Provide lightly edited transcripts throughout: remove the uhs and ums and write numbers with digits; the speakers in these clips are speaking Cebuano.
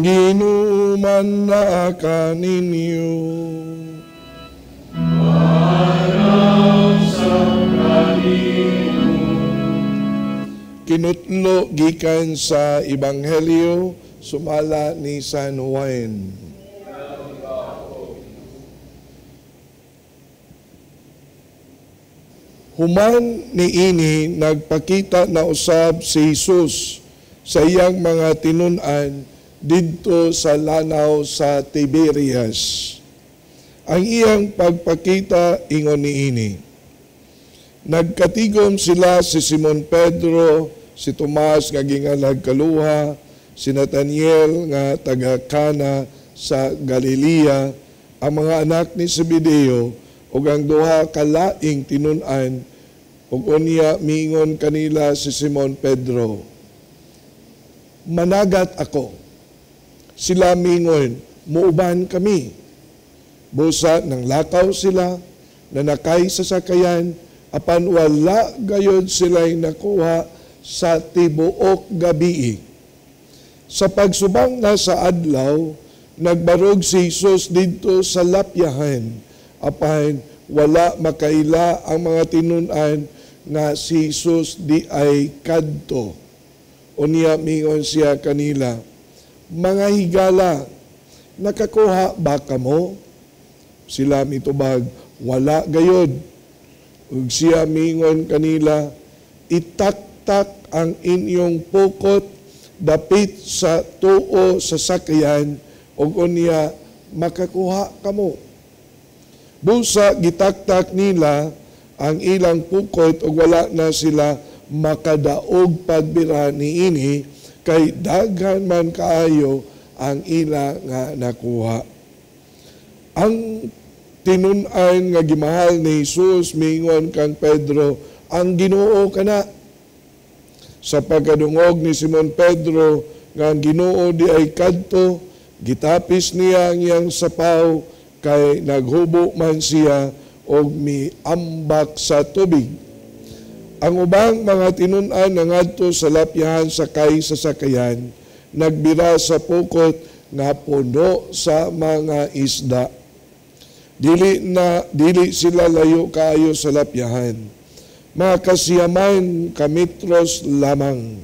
Ang Ginoo na kaninyo. Kinutlo gikan sa Ebanghelyo sumala ni San Juan. Human niini nagpakita na usab si Jesus sa iyang mga tinun-an didto sa lanaw sa Tiberias. Ang iyang pagpakita ingon niini. Nagkatigom sila si Simon Pedro, si Tomas nga gingalag Kaluha, si Nathaniel nga taga Cana sa Galilea, ang mga anak ni Zebedeo ug ang duha ka laing tinun-an, ug unya miingon kanila si Simon Pedro, "Managat ako." Sila mingon, "Muuban kami." Busa nang lakaw sila, nanakay sa sakayan, apan wala gayod sila'y nakuha sa tibuok gabii. Sa pagsubang na sa adlaw, nagbarog si Jesus didto sa lapyahan, apan wala makaila ang mga tinun-an nga si Jesus di ay kadto. Unya mingon siya kanila, "Mga higala, nakakuha ba kamo?" Sila mitubag, "Wala gayod." Ug siya mingon kanila, "Itaktak ang inyong pukot dapit sa tuo sa sakyan, ug unya makakuha kamo." Busa gitaktak nila ang ilang pukot ug wala na sila makadaog pagbira niini, kay daghan man kaayo ang ila nga nakuha. Ang tinun-an nga gimahal ni Jesus miingon kang Pedro, "Ang Ginoo kana." Sa pagkadungog ni Simon Pedro nga ang Ginoo di ay kadto, gitapis niya ang iyang sapaw, kay naghubo man siya og miambak sa tubig. Ang ubang mga tinun-an nga ngadto sa lapyahan sakay sa sakayan, nagbira sa pukot nga puno sa mga isda. Dili sila layo kaayo sa lapyahan. Mga kasiyaman kametros lamang.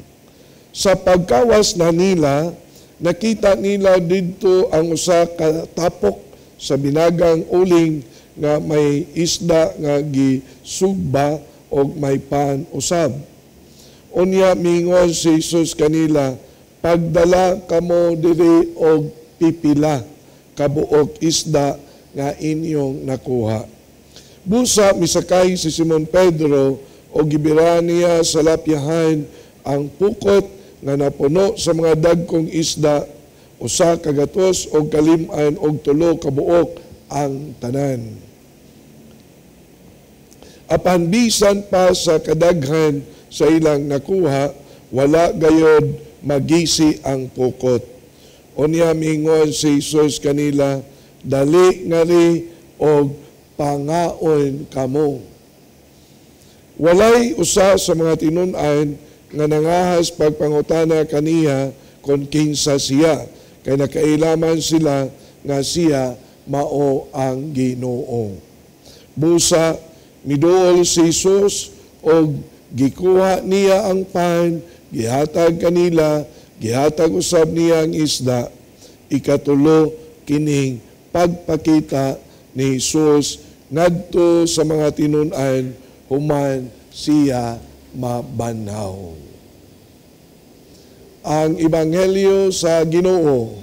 Sa pagkawas na nila, nakita nila didto ang usa ka tapok sa binagang uling nga may isda nga gisugba og may pan usab. Unya mingon si Jesus kanila, "Pagdala kamo diri og pipila kabuok isda nga inyong nakuha." Busa misakay si Simon Pedro og gibira niya sa lapyahan ang pukot nga napuno sa mga dagkong isda, 153 kabuok ang tanan. Apan bisan pa sa kadaghan sa ilang nakuha, wala gayod magisi ang pukot. Unya mingon si Jesus kanila, "Dali ngari og pangaon kamo." Walay usa sa mga tinun-an nga nangahas pagpangutana kaniya kon kinsa siya, kay nakailaman sila nga siya mao ang Ginoo. Busa miduol si Jesus og gikuha niya ang pan, gihatag kanila, gihatag usab niya ang isda. Ikatulo kining pagpakita ni Jesus ngadto sa mga tinun-an human siya mabanhaw. Ang Ebanghelyo sa Ginoo.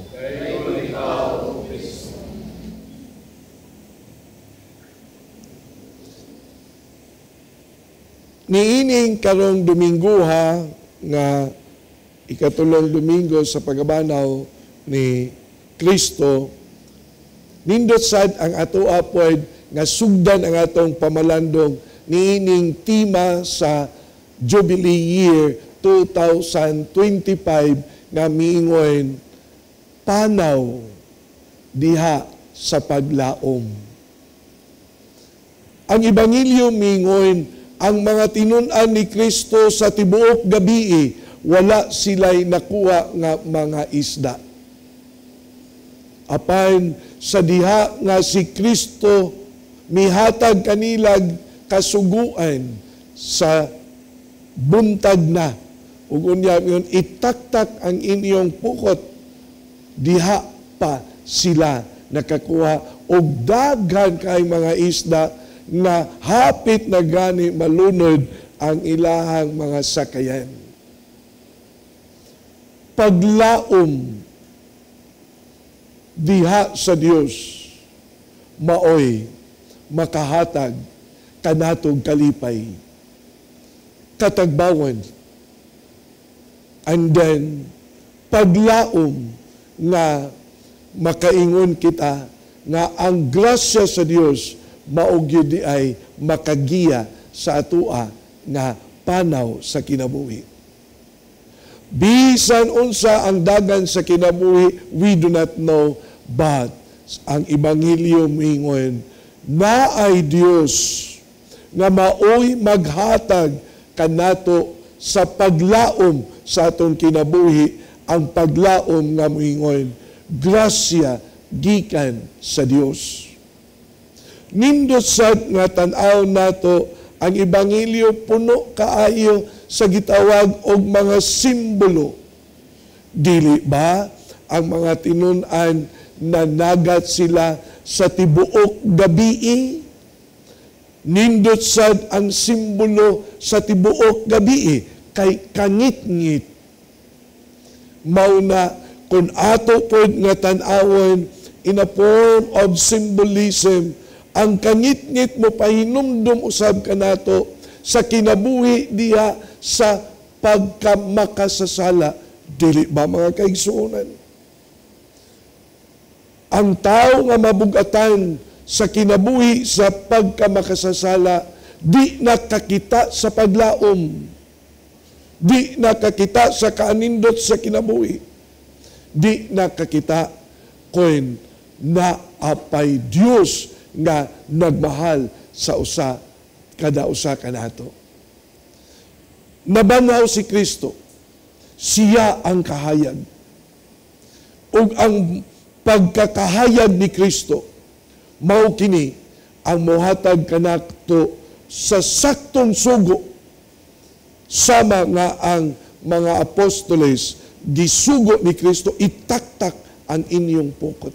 Niining karong Domingguha nga ikatulong Domingo sa pagabanaw ni Kristo, nindot sad ang ato apoy nga sugdan ang atong pamalandong niining tema sa Jubilee Year 2025 nga miingon panaw diha sa paglaom. Ang Ebanghelyo miingon ang mga tinun-an ni Kristo sa tibuok gabii, wala sila'y nakuha nga mga isda. Apan sa diha nga si Kristo mihatag kanilag kasuguan sa buntag na ug unya yun, "Itaktak ang inyong pukot," diha pa sila nakakuha og daghan kay mga isda nga hapit na gani malunod ang ilahang mga sakayan. Paglaom diha sa Dios maoy makahatag kanatong kalipay, katagbawan, and then paglaom nga makaingon kita nga ang grasya sa Dios mao gyud diay makagiya sa atoa nga panaw sa kinabuhi. Bisan unsa ang dagan sa kinabuhi, we do not know, but ang Ebanghelyo moingon, naay Dios nga maoy maghatag kanato sa paglaom sa atong kinabuhi, ang paglaom nga moingon, grasya gikan sa Dios. Nindot sad nga tan-aw nato ang Ebanghelyo, puno kaayo sa gitawag og mga simbolo. Dili ba ang mga tinun-an nanagat sila sa tibuok gabii? Nindot sad ang simbolo sa tibuok gabii kay kangitngit. Mauna kung ato pod nga tan-awon in a form of symbolism, ang kangitngit mo pahinumdum usab kanato sa kinabuhi diha sa pagkamakasasala. Dili ba, mga kaigsuonan? Ang tao nga mabugatan sa kinabuhi sa pagkamakasasala, di nakakita sa paglaom. Di nakakita sa kaanindot sa kinabuhi. Di nakakita kung naapay Dios nga nagmahal sa usa kada usa kanato. Nabanhaw si Kristo. Siya ang kahayag. Ug ang pagkakahayag ni Kristo, mao kini ang mohatag kanato sa saktong sugo, sama nga ang mga apostoles gisugo ni Kristo, "Itaktak ang inyong pukot."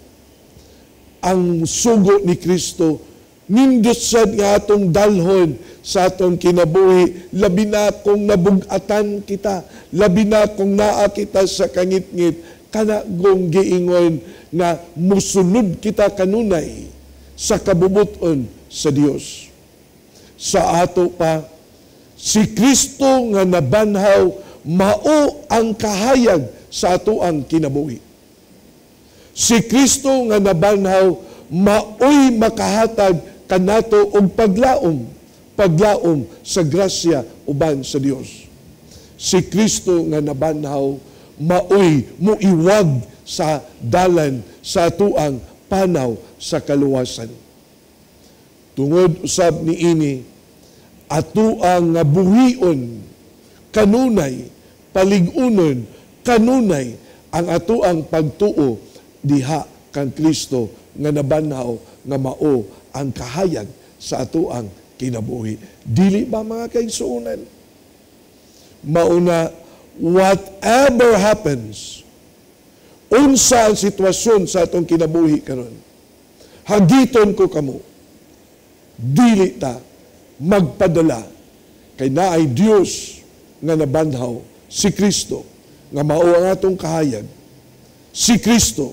Ang sugo ni Kristo nindot sad nga atong dalhon sa atong kinabuhi, labi na kung nabugatan kita, labi na kung naa kita sa kangitngit, kana gong giingon nga musunod kita kanunay sa kabubuton sa Dios. Sa ato pa, si Kristo nga nabanhaw mao ang kahayag sa ato ang kinabuhi. Si Kristo nga nabanhaw maoy makahatag kanato og paglaom, paglaom sa grasya uban sa Dios. Si Kristo nga nabanhaw maoy muiwag sa dalan sa atuang panaw sa kaluwasan. Tungod usab niini, atuang nga buhion kanunay, paligunon kanunay ang atuang pagtuo diha kang Kristo nga nabanhaw nga mao ang kahayag sa atuang kinabuhi. Dili ba, mga kaigsuonan? Mauna, whatever happens, unsa ang sitwasyon sa atong kinabuhi karon, hagiton ko kamo, dili ta magpadala kay naay Dios nga nabanhaw, si Kristo nga mao ang atong kahayag, si Kristo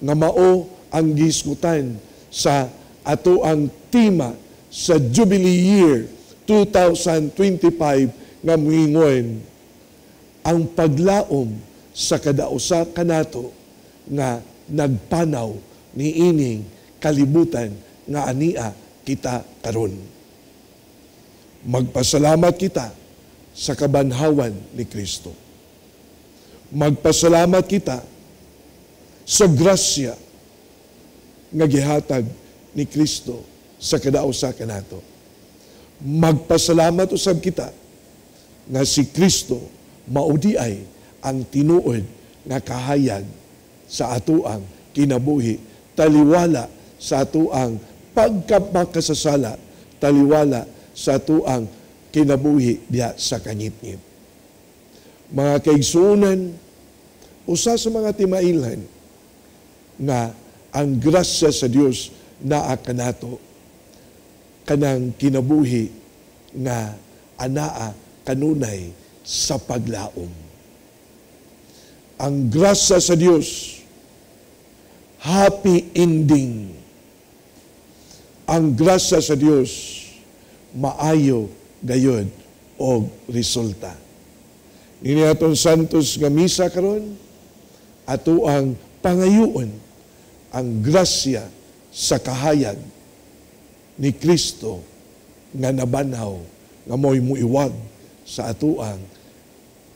nga mao ang gisgutan sa ato ang tema sa Jubilee Year 2025 nga muingon ang paglaom sa kada usa kanato nga nagpanaw ni ining kalibutan nga ania kita karon. Magpasalamat kita sa kabanhawan ni Kristo. Magpasalamat kita sa grasya nga gihatag ni Kristo sa kada usa kanato. Magpasalamat usab kita nga si Kristo mao diay ang tinuod nga kahayag sa atoang kinabuhi. kinabuhi, taliwala sa atoang pagkamakasasala, taliwala sa atoang kinabuhi diha sa kangitngit. Mga kaigsuonan, usa sa mga timailhan nga ang grasya sa Dios naa kanato, kanang kinabuhi nga anaa kanunay sa paglaom. Ang grasya sa Dios, happy ending. Ang grasya sa Dios, maayo gayod og resulta. Nini atong Santos nga misa karon, ato ang pangayuon ang grasya sa kahayag ni Kristo nga nabanhaw, nga mo'y muiwag sa atoang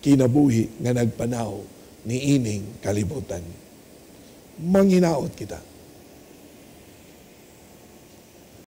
kinabuhi nga nagpanaw ni ining kalibutan. Manghinaot kita.